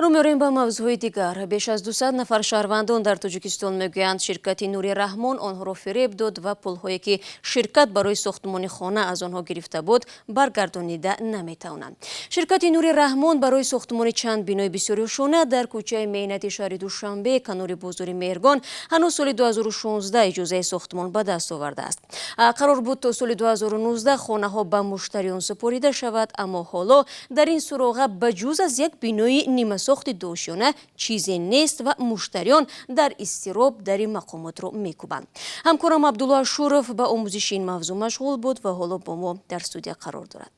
Рӯ меорем ба мавзӯъҳои дигар. Беш аз 200 нафар шаҳрвандон дар Тоҷикистон мегӯянд, ширкати Нури Раҳмон онҳоро фиреб дод ва пулҳое, ки ширкат барои сохтмони хона аз онҳо гирифта буд, баргардонида наметавонанд. Ширкати Нури Раҳмон барои сохтмони чанд бинои бисёрошёна дар кӯчаи Меҳнати шаҳри Душанбе, канори бозори Меҳргон, ҳанӯз соли 2016 иҷозаи сохтмон ба даст овардааст. Қарор буд, то соли 2019 хонаҳо ба муштариён супорида шавад, аммо ҳоло дар ин суроға ба ҷуз аз як бинои нимасохти дуошёна чизе нест ва муштариён дар изтироб дари мақомотро мекӯбанд. Ҳамкорам Абдулло Ашуров ба омӯзиши ин мавзӯъ машғул буд ва ҳоло бо мо дар студия қарор дорад.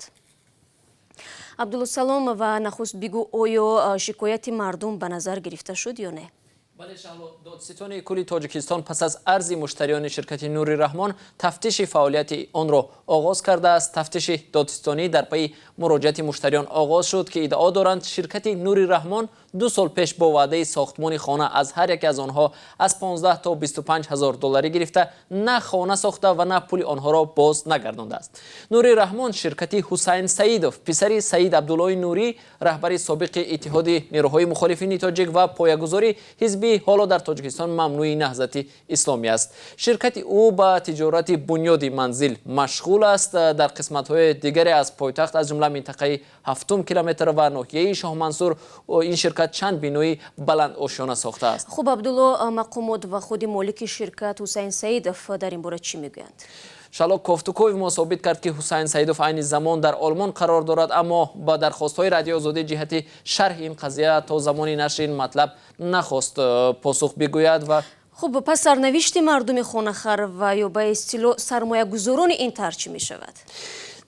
Абдулло, салом, ва нахуст бигӯ, оё шикояти мардум ба назар гирифта шуд ё не? Бале, Шаҳло, Додситони кулли Тоҷикистон пас аз арзи муштариёни ширкати Нури Раҳмон тафтиши фаъолияти онро оғоз кардааст. Тафтиши додситонӣ дар пайи муроҷиати муштариён оғоз шуд, ки иддао доранд, ширкати Нури Раҳмон 2 сол пеш бо ваъдаи сохтмони хона аз ҳар яке аз онҳо аз 15 то 25 ҳазор долларӣ гирифта, на хона сохта ва на пули онҳоро боз нагардондааст. Нури Раҳмон ширкати Ҳусайн Саидов, писари Саид Абдуллои Нурӣ, раҳбари собиқи Иттиҳоди нерӯҳои мухолифини тоҷик ва поягузори ҳизби ҳоло дар Тоҷикистон мамнӯи Наҳзати Исломӣ аст. Ширкати ӯ ба тиҷорати бунёди манзил машғул аст. Дар қисматҳои дигаре аз пойтахт, аз ҷумла минтақаи ҳафтум километр ва ноҳияи Шоҳмансур, ин ширкат чанд бинои баландошёна сохтааст. Хуб, Абдулло, мақомот ва худи молики ширкат Ҳусайн Саидов дар ин бора чӣ мегӯянд? Шаҳло, кофтукови мо собит кард, ки Ҳусайн Саидов айни замон дар Олмон қарор дорад, аммо ба дархостҳои Радиои Озодӣ ҷиҳати шарҳи ин қазия то замони нашри ин матлаб нахост посух бигӯяд ва Хуб, пас сарнавишти мардуми хонахар ва ё ба истилоҳ сармоягузорони ин тарҳ чӣ мешавад?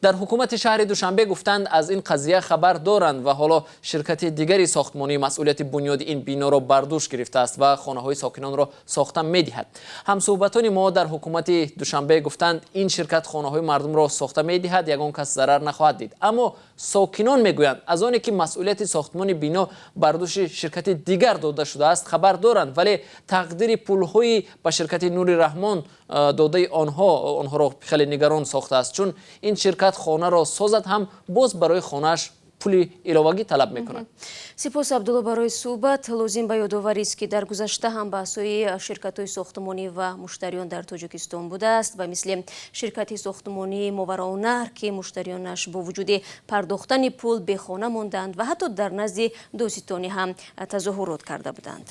Дар ҳукумати шаҳри Душанбе гуфтанд, аз ин қазия хабар доранд ва ҳоло ширкати дигари сохтмонӣ масъулияти бунёди ин биноро бар дӯш гирифтааст ва хонаҳои сокинонро сохта медиҳад. Ҳамсӯҳбатони мо дар ҳукумати Душанбе гуфтанд, ин ширкат хонаҳои мардумро сохта медиҳад, ягон кас зарар нахоҳад дид. Аммо сокинон мегӯянд, аз оне ки масъулияти сохтмони бино бар дӯши ширкати дигар дода шудааст, хабар доранд, вале тақдири пулҳои ба ширкати Нури Раҳмон додаи онҳо онҳоро хеле нигарон сохтааст, чун ин ширкат хонаро созад ҳам, боз барои хонааш пули иловагӣ талаб мекунад. Сипос, Абдулло, барои суҳбат. Лозим ба ёдоварист, ки дар гузашта ҳам баҳсҳои ширкатҳои сохтмонӣ ва муштариён дар Тоҷикистон будааст, ба мисли ширкати сохтмонии Мовароуннаҳр, ки муштариёнаш бо вуҷуди пардохтани пул бехона монданд ва ҳатто дар назди додситонӣ ҳам тазоҳурот карда буданд.